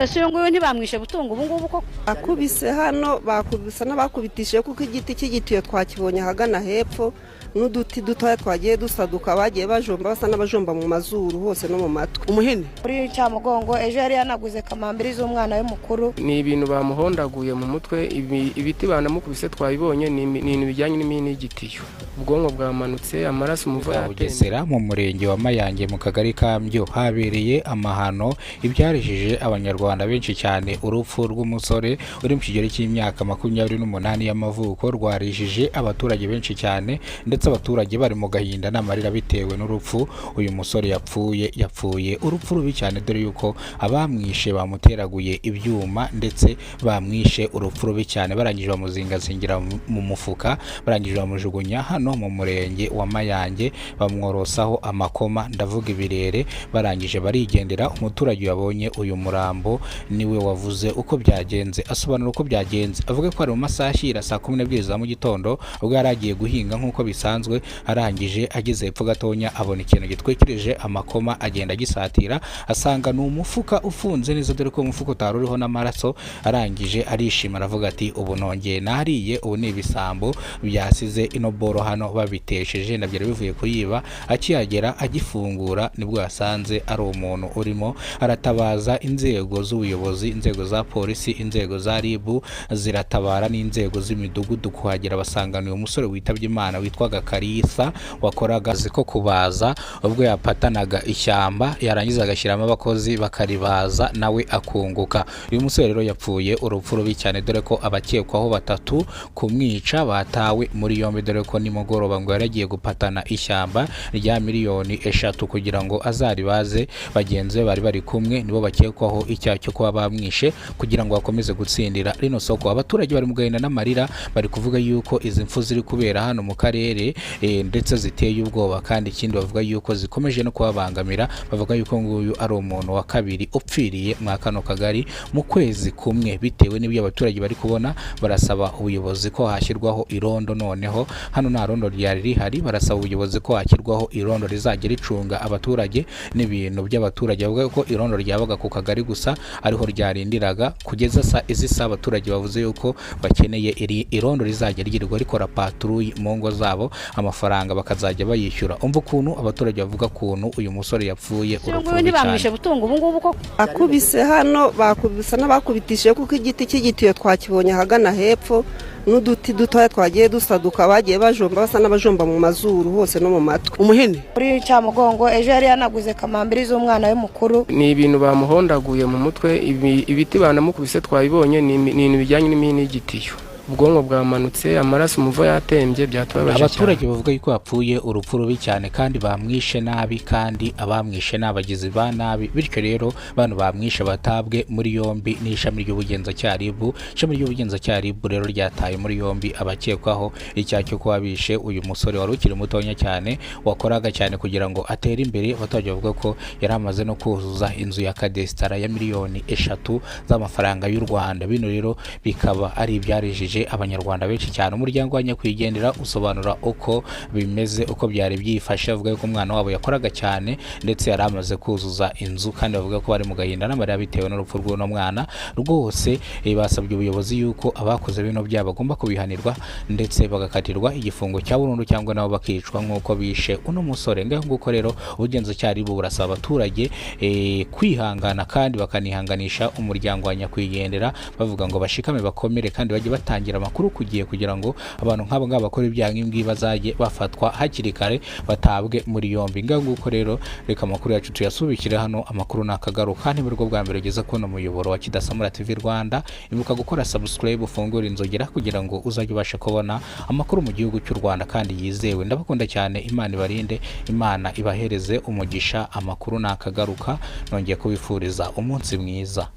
Ese uyu nguyu ntibamwishe butungo ubu ngubu koko? Akubise hano, bakubise n'abakubitishije, kuko igiti cy'igitiyo twakibonye ahagana hepfo, n'uduti dutoya twagiye dusaduka, bagiye bajomba, basa n'abajomba mu mazuru hose no mu matwi. Umuhini. Muri cyamugongo ejo yari yanaguze kamambiri z'umwana we mukuru. Ni ibintu bamuhondaguye mu mutwe, ibiti banamukubise twabibonye, ni ibintu bijyanye n'imihini y'igitiyo. Ubwonko bwamanutse, amaraso umuva yatemye. Bugesera, mu murenge wa Mayange, mu kagari ka Mbyo, habereye amahano ibyarijije Abanyarwanda benshi cyane. Urupfu rw'umusore uri mu kigero cy'imyaka 28 y'amavuko rwarijije abaturage benshi cyane, ndetse abaturage bari mu gahinda n'amarira bitewe n'urupfu uyu musore yapfuye. Yapfuye urupfu rubi cyane, dore yuko abamwishe bamuteraguye ibyuma, ndetse bamwishe urupfu rubi cyane, barangije bamuzingazingira mu mufuka, barangije bamujugunya hano mu murenge wa Mayange, bamworosaho amakoma, ndavuga ibirere, barangije barigendera. Umuturage wabonye uyu murambo niwe wavuze uko byagenze, asobanura uko byagenze, avuga ko ari mu masaha ashyira saa 12 za mu gitondo, ubwo yari agiye guhinga nk'uko bisanzwe, arangije ageze hepfo gatonya abona ikintu gitwikirije amakoma, agenda agisatira asanga ni umufuka ufunze neza, dore ko umufuka utari uriho n'amaraso. Arangije arishima, aravuga ati: "Ubu nongeye nariye, ubu ni ibisambo byasize ino boro hano babitesheje, nabyo bivuye kuyiba." Akihagera agifungura nibwo yasanze ari umuntu urimo, aratabaza inzego z'ubuyobozi, inzego za polisi, inzego za RIB ziratabara n'inzego z'imidugudu. Kuhagera basangana uyu musore witabye Imana witwaga Kalisa, wakoraga akazi ko kubaza, ubwo yapatanaga ishyamba yarangiza agashyiramo abakozi bakaribaza nawe akunguka. Uyu musore rero yapfuye urupfu rubi cyane, dore ko abakekwaho batatu kumwica batawe muri yombi, dore ko nimugoroba ngo yari agiye gupatana ishyamba rya miliyoni 3 kugira ngo azaribaze. Bagenzi be bari bari kumwe nibo bakekwaho icyaha cyo kuba bamwishe kugira ngo bakomeze gutsindira rino soko. Abaturage bari mu gahinda n'amarira, bari kuvuga yuko izi mfu ziri kubera hano mu karere ndetse ziteye ubwoba, kandi ikindi bavuga yuko zikomeje no kubabangamira. Bavuga yuko nguyu ari umuntu wa kabiri upfiriye mwa kano kagari mu kwezi kumwe. Bitewe n'ibyo abaturage bari kubona, barasaba ubuyobozi ko hashyirwaho irondo. Noneho hano nta rondo ryari rihari, barasaba ubuyobozi ko hashyirwaho irondo rizajya ricunga abaturage n'ibintu by'abaturage. Bavuga ko irondo ryabaga ku kagari gusa, ariho ryarindiraga kugeza sa izi saha. Abaturage bavuze yuko bakeneye iri irondo rizajya ryirirwa rikora patrouille mu ngo zabo, amafaranga bakazajya bayishyura. Umva ukuntu abaturage bavuga ukuntu uyu musore yapfuye Ese uyu urupfu nguyu rubi cyane. ntibamwishe butungo ubu ngubu koko? Akubise hano, bakubise n'abakubitishije, kuko igiti cy'igitiyo twakibonye ahagana hepfo, n'uduti dutoya twagiye dusaduka, bagiye bajomba, basa n'abajomba mu mazuru hose no mu matwi. Umuhini. Muri cyamugongo ejo yari yanaguze kamambiri z'umwana we mukuru. Ni ibintu bamuhondaguye mu mutwe, ibiti banamukubise twabibonye, ni ibintu bijyanye n'imihini y'igitiyo. Ubwonko bwamanutse, amaraso umuva yatembye, byatubabaje cyane. Abaturage bavuga yuko yapfuye urupfu rubi cyane kandi bamwishe nabi, kandi abamwishe ni abagizi ba nabi. Bityo rero bano bamwishe batabwe muri yombi n'ishami ry'ubugenzacyaha RIB. Ishami ry'ubugenzacyaha RIB rero ryataye muri yombi abakekwaho icyaha cyo kuba bishe uyu musore wari ukiri mutonya cyane, wakoraga cyane kugira ngo atere imbere. Abaturage bavuga ko yari amaze no kuzuza inzu ya kadesitara ya miliyoni 3 z'amafaranga y'u Rwanda. Bino rero bikaba ari ibyarijije Abanyarwanda benshi cyane. Umuryango wa nyakwigendera usobanura uko bimeze, uko byari byifashe, bavuga ko umwana wabo yakoraga cyane ndetse yari amaze kuzuza inzu, kandi bavuga ko bari mu gahinda n'amarira bitewe n'urupfu rw'uno mwana rwose. Basabye ubuyobozi yuko abakoze bino byaha bagomba kubihanirwa, ndetse bagakatirwa igifungo cya burundu cyangwa nabo bakicwa nk'uko bishe uno musore. Ngaho nguko rero, ubugenzacyaha RIB burasaba abaturage kwihangana kandi bakanihanganisha umuryango wa nyakwigendera, bavuga ngo bashikame, bakomere, kandi bajye batangira amakuru ku gihe kugira ngo abantu nk'abo ngabo bakora ibyaha nk'ibi ngibi bazajye bafatwa hakiri kare, batabwe muri yombi. Ngaho nguko rero, reka amakuru yacu tuyasubikire hano. Amakuru nakagaruka. Niba aribwo bwa mbere ugeze kubona umuyoboro wa Kidasamura TV Rwanda, ibuka gukora subscribe, ufungure inzogera kugira ngo uzajye ubasha kubona amakuru mu gihugu cy'u Rwanda kandi yizewe. Ndabakunda cyane, Imana ibarinde, Imana ibahereze umugisha. Amakuru nakagaruka. Nongeye kubifuriza umunsi mwiza.